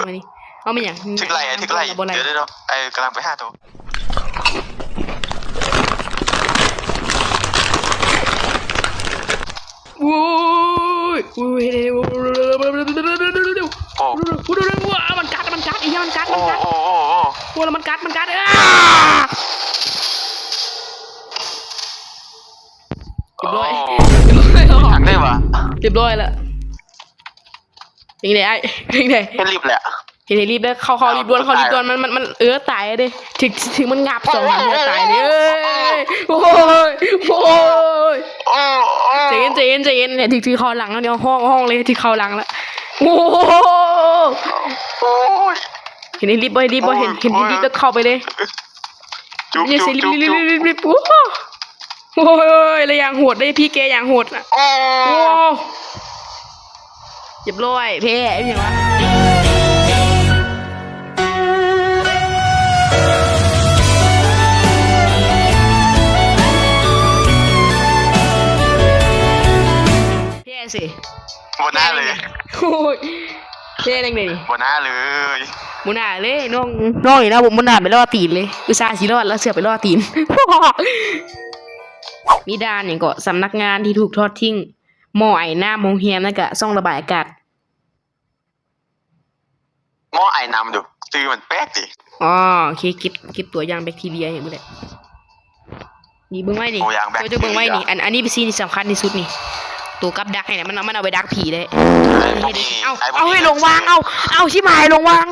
ມານີ້ ເອົາແມ່ນຫຍັງ? ຖືກໄລ່ ຖືກໄລ່ ບໍ່ໄລ່ ດຽວໆ ເອີ ກຳລັງໄປຫາໂຕ. ໂອ້ຍ ໂອ້ຍ ເຮັດໃຫ້ ໂອ້ ມັນກັດ ມັນກັດ ໄອ້ເຫຍ ມັນກັດ ມັນກັດ ໂອ້ ໂອ້ ໂອ້ ໂອ້ ມັນກັດ ມັນກັດ ເອີ ຮຽບຮ້ອຍ ໂອ້ ຮຽບຮ້ອຍ ທັນໄດ້ຫວາ ຮຽບຮ້ອຍລະ ເປັນໃດອ້າຍ ເປັນໃດ ເຮັດລິບແຫຼະ. ເຮັດໃຫ້ລີບເດີ ເຂົ້າ ເຂົ້າລີບດ່ວນ ເຂົ້າລີບດ່ວນ ມັນ ມັນ ມັນ ເອີ ຕາຍເດ້ ຖືກ ຖືກມັນຫຍັບສອງສາມເທື່ອຕາຍເດ້ ໂອ້ຍ ໂອ້ຍ ໂອ້ຍ ໂອ້ຍ ໂອ້ຍ ໃຈເຢັນ ໃຈເຢັນ ໃຈເຢັນ ເນຍ ຖືກ ຖືກເຂົ້າຫຼັງແລ້ວເນຍ ຮ້ອງ ຮ້ອງເລີຍ ຖືກເຂົ້າຫຼັງແລ້ວ ໂອ້ຍ ໂອ້ຍ ເຮັດໃຫ້ລີບບໍ່ ເຮັດລີບບໍ່ ເຫັນ ເຫັນ ເຫັນລີບແລ້ວເຂົ້າໄປເລີຍ ຈຸກ ຈຸກ ຈຸກ ຈຸກ ໂອ້ຍ ແລ້ວຢ່າງໂຫດເດ້ ພີ່ແກຢ່າງໂຫດນະ ໂອ້ ໂອ້ ຮຽບຮ້ອຍ ແພ້ ອີຫຍັງວະ ແພ້ຊິ ບໍ່ໜ້າເລີຍ ໂອ້ຍ ແພ້ຈັ່ງໃດນີ້ ບໍ່ໜ້າເລີຍ. ບໍ່ໜ້າເລີຍ ນ້ອງ ນ້ອງນີ້ນະ ບໍ່ໜ້າໄປລໍ້ຕີນເລີຍ ອຸດສ່າຊິລອດແລ້ວເສືອໄປລໍ້ຕີນ. ມີດ່ານຫຍັງເກາະ ສຳນັກງານທີ່ຖືກທອດຖິ້ມ ໝໍ້ໄອນ້ຳໂຮງແຮມ ແລ້ວກະຊ່ອງລະບາຍອາກາດ. ໝໍ້ໄອນ້ຳດູ ຊື່ມັນແປກດີ. ອໍ ໂອເຄ ເກັບ ເກັບຕົວຢ່າງແບັກທີເຣຍໃຫ້ໝົດແຫຼະ. ນີ້ເບິ່ງໄວ້ນີ້ ໂຕຢ່າງແບັກທີເຣຍ ເຈົ້າ ເຈົ້າເບິ່ງໄວ້ນີ້ ອັນ ອັນນີ້ເປັນສິ່ງທີ່ສຳຄັນທີ່ສຸດນີ້ ໂຕກັບດັກນີ້ນະ ມັນ ມັນເອົາໄວ້ດັກຜີເດ້. ເອົາ ເອົາ ໃຫ້ລົງວາງ ເອົາ ເອົາ ຊິມາໃຫ້ລົງວາງ.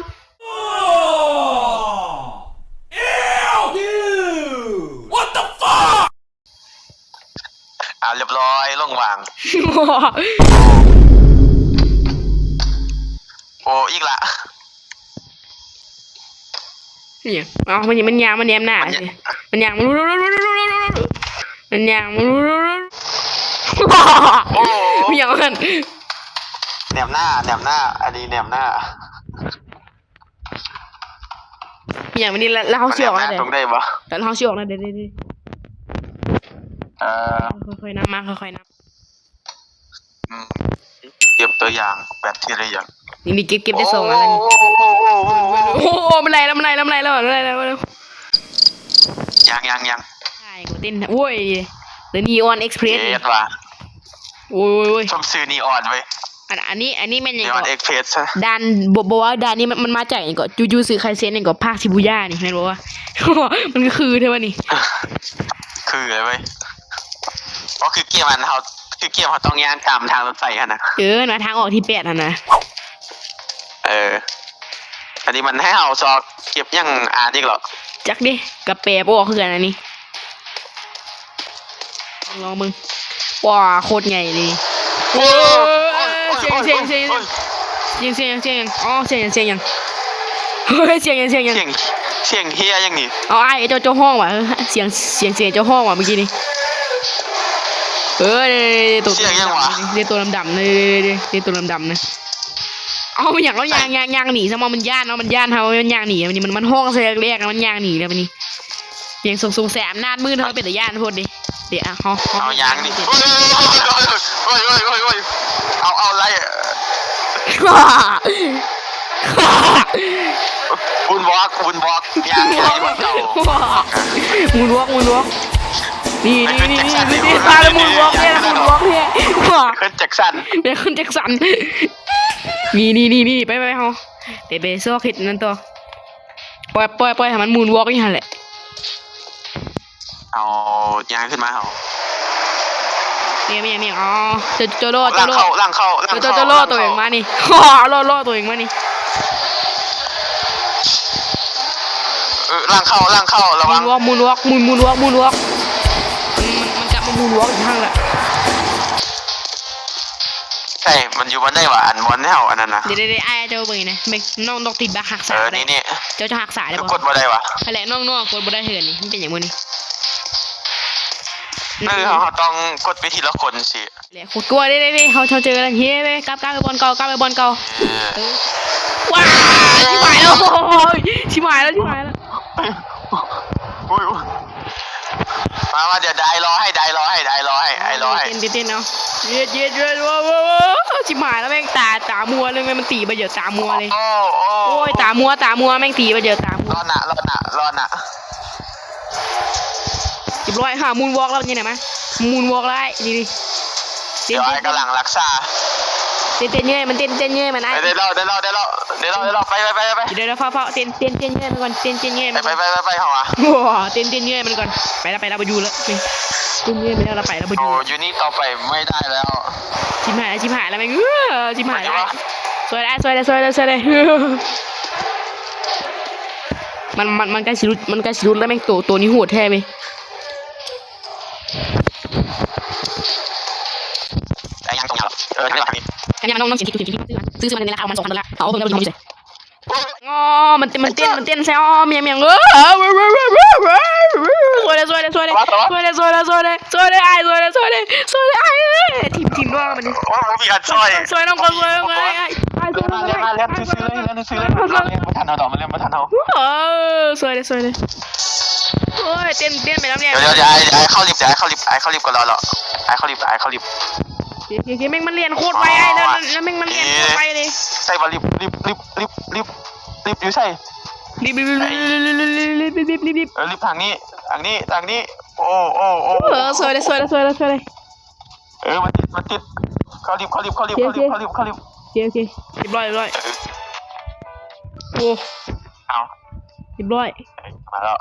ອ້າວ ລຽບຮ້ອຍ ລົງວາງ. ໂອ້ ອີກລະ. ອີຫຍັງ? ເອົ້າ ມັນ ມັນຍ່າງ ມັນແນມໜ້າ ມັນຍ- ມັນຍ່າງ ມັນຍ່າງ ໂອ້ ມີຫຍັງຫັ້ນ? ແນມໜ້າ ແນມໜ້າ ອັນນີ້ແນມໜ້າ. ມີຫຍັງບັດນີ້ ແລ້ວ ແລ້ວເຮົາຊິອອກແນວໃດ? ແລ້ວເຮົາຊິອອກແນວໃດ? ເອີ ຄ່ອຍໆນຳມາ ຄ່ອຍໆນຳ. ອືມ ເກັບຕົວຢ່າງແບັກທີເຣຍ ນີ້ ນີ້ເກັບ ເກັບໄດ້ສອງອັນແລ້ວນີ້. ໂອ້ ໂອ້ ມັນໄລ່ແລ້ວ ມັນໄລ່ແລ້ວ ມັນໄລ່ແລ້ວ ມັນໄລ່ແລ້ວ. ຍັງ ຍັງ ຍັງ ໂອ້ຍ The Neon Express ເຮັດວ່າ ໂອ້ຍ ໂອ້ຍ ສົມຊື່ Neon ເວີຍ. ອັນ ອັນນີ້ ອັນນີ້ແມ່ນຫຍັງເກາະ? Neon Express ດ່ານ ບໍ່ ບໍ່ວ່າດ່ານນີ້ມັນ ມັນມາຈາກຫຍັງເກາະ? ຈູຈູຊຶໄຄເຊັນຫຍັງເກາະ? ພາກຊິບູຍ່ານີ້ແມ່ນບໍ່ວະ? ມັນຄືແທ້ວະນີ້ ຄືເລີຍເວີຍ. ກໍຄືເກມອັນເຮົາ ຄືເກມເຮົາຕ້ອງຍ່າງຕາມທາງລົດໄຟຫັ້ນນະ. ເອີ ນະ ທາງອອກທີແປດຫັ້ນນະ. ເອີ ອັນນີ້ມັນໃຫ້ເຮົາຊອກເກັບຫຍັງອ່ານອີກເຫາະ? ຈັກເດ ກະແປບໍ່ອອກຄືກັນອັນນີ້. ລອງເບິ່ງ. ວ້າ ໂຄດໃຫຍ່ເລີຍ. ໂອ້ຍ ໂອ້ຍ ໂອ້ຍ ໂອ້ຍ ໂອ້ຍ ສຽງ ສຽງ ສຽງ ສຽງ ອໍ ສຽງຫຍັງ ສຽງຫຍັງ? ເຮີ້ຍ ສຽງຫຍັງ ສຽງຫຍັງ? ສຽງ ສຽງເຮຍຫຍັງນີ້? ເອົາ ອ້າຍ ເຈົ້າ ເຈົ້າຮ້ອງຫວາ? ເອີ ສຽງ ສຽງ ສຽງເຈົ້າຮ້ອງຫວາມື້ກີ້ນີ້? ເອີ ໂຕ ສຽງຫຍັງຫວາ? ເດ ໂຕດຳໆ ເດ ເດ ໂຕດຳໆນະ. ເອົາ ມັນຫຍັງ? ເອົາ ຍ່າງ ຍ່າງ ຍ່າງໜີຊະ ມັນຢ້ານເນາະ ມັນຢ້ານເຮົາ ມັນຍ່າງໜີ. ບັດນີ້ມັນ ມັນຮ້ອງໃສ່ແລກໆ ແລ້ວມັນຍ່າງໜີແລ້ວບັດນີ້. ຍັງສົງ ສົງໄສອຳນາດມືດເຮົາເປັນຕາຢ້ານໂພດເດ. ເດ ອ່ະ ເຮົາ ເຮົາ ເຮົາຍ່າງນີ້ ໂອ້ຍ ໂອ້ຍ ໂອ້ຍ ໂອ້ຍ ເອົາ ເອົາໄລ່ Moonwalk Moonwalk ຍ່າງ Moonwalk Moonwalk ນີ້ ນີ້ ນີ້ ນີ້ Moonwalk ນີ້ Moonwalk ນີ້ Moonwalk ນີ້ Michael Jackson Michael Jackson ນີ້ ນີ້ ນີ້ ໄປ ໄປ ເຮົາ ໄປ ໄປຊອກເຮັດນັ້ນຕໍ່. ປ່ອຍ ປ່ອຍ ປ່ອຍໃຫ້ມັນ Moonwalk ຢູ່ຫັ້ນແຫຼະ. ເອົາ ຍ່າງຂຶ້ນມາເຮົາ ແມ່ນ ແມ່ນ ແມ່ນ ອໍ ໂຈໂລ ໂຈໂລ ຫຼັງເຂົ້າ ຫຼັງເຂົ້າ ຫຼັງເຂົ້າ ໂຈໂລ ໂຕເອງມານີ້ ລໍ້ ລໍ້ ໂຕເອງມານີ້. ເອີ ຫຼັງເຂົ້າ ຫຼັງເຂົ້າ ລະວັງ. Moonwalk Moonwalk Moon Moonwalk Moonwalk ມັນ ມັນ ມັນກັບມາ Moonwalk ອີກຄັ້ງລະ. ໃຊ່ ມັນຢູ່ບ່ອນໃດຫວາ? ອັນບ່ອນແຖວອັນນັ້ນນະ. ເດ ເດ ເດ ອ້າຍເຈົ້າເບິ່ງນີ້ນະ ນ້ອງ ນ້ອງຕິດບັກຮັກສາ ເອີ ນີ້ ນີ້ ເຈົ້າ ເຈົ້າຮັກສາໄດ້ບໍ່? ຄືກົດບໍ່ໄດ້ຫວາ? ຫັ້ນແຫຼະ ນ້ອງ ນ້ອງກົດບໍ່ໄດ້ເທື່ອນີ້ ມັນເປັນຫຍັງບໍ່ນີ້? ເອີ ເຮົາ ເຮົາຕ້ອງກົດໄປທີລະຄົນຊິ ແຫຼະ ກົດ ກົດ ເດ ເດ ເດ ເຮົາ ເຮົາເຈີກັນ ເຮີ້ຍ ກັບ ກັບໄປບ່ອນເກົ່າ ກັບໄປບ່ອນເກົ່າ. ເອີ ເອີ ວ້າຍ ຊິໝາຍແລ້ວ ໂອ້ຍ ຊິໝາຍແລ້ວ ຊິໝາຍແລ້ວ. ໂອ້ຍ ໂອ້ຍ ມາ ມາ ດຽວໄດ້ລໍໃຫ້ ໄດ້ລໍໃຫ້ ໄດ້ລໍໃຫ້ ໄດ້ລໍໃຫ້. ເຕັ້ນ ເຕັ້ນ ເຕັ້ນ ເອົາ ເຢັດ ເຢັດ ເຢັດ ໂອ້ ໂອ້ ໂອ້ ຊິໝາຍແລ້ວ ແມ່ງຕາ ຕາມົວເລີຍ ແມ່ງມັນຕີບາດດຽວຕາມົວເລີຍ. ໂອ້ ໂອ້ ໂອ້ຍ ຕາມົວ ຕາມົວ ແມ່ງຕີບາດດຽວຕາມົວ. ລໍໜ້າ ລໍໜ້າ ລໍໜ້າ. ຮຽບຮ້ອຍ ຫາ Moonwalk ແລ້ວນີ້ນະ ມາ Moonwalk ແລ້ວ ນີ້ ນີ້ ເຕັ້ນ ເຕັ້ນ ກຳລັງລັກສາ. ເຕັ້ນ ເຕັ້ນເຍີ້ຍມັນ ເຕັ້ນ ເຕັ້ນເຍີ້ຍມັນ ໄດ້ແລ້ວ ໄດ້ແລ້ວ ໄດ້ແລ້ວ ໄດ້ແລ້ວ ໄດ້ແລ້ວ ໄປ ໄປ ໄປ ໄປ. ດຽວ ດຽວ ຟ້າວ ຟ້າວ ເຕັ້ນ ເຕັ້ນ ເຕັ້ນເຍີ້ຍມັນກ່ອນ ເຕັ້ນ ເຕັ້ນເຍີ້ຍມັນກ່ອນ. ໄປ ໄປ ໄປ ໄປ ເຮົາອະ ໂອ້ ເຕັ້ນ ເຕັ້ນເຍີ້ຍມັນກ່ອນ. ໄປລະ ໄປລະ ບໍ່ຢູ່ລະ ເຕັ້ນເຍົ້ຍໄປແລ້ວລະ ໄປລະ ບໍ່ຢູ່. ໂອ້ ຢູ່ນີ້ຕໍ່ໄປບໍ່ໄດ້ແລ້ວ. ຊິບຫາຍ ຊິບຫາຍລະແມ່ງ ເອີ ຊິບຫາຍລະ. ຊ່ວຍໄດ້ ຊ່ວຍໄດ້ ຊ່ວຍໄດ້ ຊ່ວຍໄດ້. ມັນ ມັນ ມັນໃກ້ຊິຫຼຸດ ມັນໃກ້ຊິຫຼຸດລະແມ່ງ. ໂຕ ໂຕນີ້ໂຫດແທ້ເວີຍ. ໄດ້ຍັງຕົງຍາວ ເອີ ທາງນີ້ ທາງນີ້ ທາງນີ້. ຍັງນ້ອງ ນ້ອງຊິ ຊື້ ຊື້ ຊື້ ຊື້ມັນໃນລາຄາປະມານສອງພັນໂດລາ. ເອົາເບິ່ງແລ້ວເບິ່ງເຮົາຢູ່ໃສ. ອໍ ມັນ ມັນເຕັ້ນ ມັນເຕັ້ນໃສ່ ອໍ ແມ່ງ ແມ່ງ ເອີ ຊ່ວຍແດ່ ຊ່ວຍແດ່ ຊ່ວຍແດ່ ຊ່ວຍແດ່ ຊ່ວຍແດ່ ຊ່ວຍແດ່ ຊ່ວຍແດ່ ອ້າຍ ຊ່ວຍແດ່ ຊ່ວຍແດ່ ຊ່ວຍແດ່ ອ້າຍ ເອີຍ ຖິ້ມ ຖິ້ມດ້ວຍມັນນີ້. ໂອ້ ບໍ່ມີອັນຊ່ວຍ ຊ່ວຍນ້ອງກ່ອນ ຊ່ວຍນ້ອງກ່ອນ ອ້າຍ ອ້າຍ ຊ່ວຍນ້ອງກ່ອນ ອ້າຍ ແລ່ນຊື່ໆເລີຍ ແລ່ນຊື່ໆເລີຍ ເຮົາແລ່ນບໍ່ທັນເຮົາດອກ ມັນແລ່ນບໍ່ທັນເຮົາ. ເອີ ຊ່ວຍແດ່ ຊ່ວຍແດ່ ໂອ້ຍ ເຕັ້ນ ເຕັ້ນໄປນຳແດ່. ດຽວ ດຽວ ດຽວ ອ້າຍ ດຽວ ອ້າຍເຂົ້າລິບ ດຽວ ອ້າຍເຂົ້າລິບ ອ້າຍເຂົ້າລິບ ອ້າຍເຂົ້າລິບກ່ອນ ລໍ ລໍ ອ້າຍເຂົ້າລິບ ອ້າຍເຂົ້າລິບ. ໂອເຄ ໂອເຄ ໂອເຄ ແມ່ງມັນແລ່ນໂຄດໄວ ອ້າຍ ແລ້ວ ແລ້ວແມ່ງມັນແລ່ນໂຄດໄວເລີຍ. ໃສ່ວ່າລິບ ລິບ ລິບ ລິບ ລິບ. ລິບຢູ່ໃສ? ລິບລິບລິບລິບລິບລິບລິບລິບ ເອີ ລິບທາງນີ້ ທາງນີ້ ທາງນີ້. ໂອ້ ໂອ້ ໂອ້ ເອີ ຊ່ວຍເລີຍ ຊ່ວຍເລີຍ ຊ່ວຍເລີຍ ຊ່ວຍເລີຍ. ເອີ ມັນຕິດ ມັນຕິດ. ເຂົ້າລິບ ເຂົ້າລິບ ເຂົ້າລິບ ເຂົ້າລິບ ເຂົ້າລິບ ເຂົ້າລິບ. ໂອເຄ ໂອເຄ ຮຽບຮ້ອຍ ຮຽບຮ້ອຍ. ໂອ້ ເອົາ ຮຽບຮ້ອຍ. ມາແລ້ວ.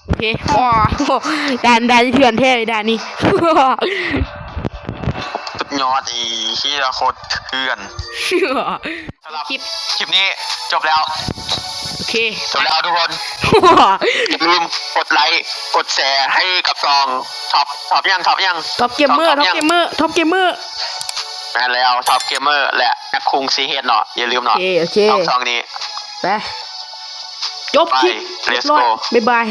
ໂອເຄ ວ້າວ ດ່ານ ດ່ານເຖື່ອນແທ້ ດ່ານນີ້. ສຸດຍອດ ອີ່ເຫຍ ໂຄດເຖື່ອນ. ສຳລັບຄລິບ ຄລິບນີ້ຈົບແລ້ວ. ໂອເຄ ຈົບແລ້ວທຸກຄົນ. ຢ່າລືມກົດໄລ ກົດແຊໃຫ້ກັບຊ່ອງ Top Top ຫຍັງ Top ຫຍັງ Top Gamer Top Gamer Top Gamer. ແມ່ນແລ້ວ Top Gamer ແລະ ນັກຄຸງ CH ເນາະ. ຢ່າລືມເນາະ ໂອເຄ ໂອເຄ ຊ່ອງນີ້. ໄປ ຈົບຄລິບ ໄປ Let's go ບາຍບາຍ.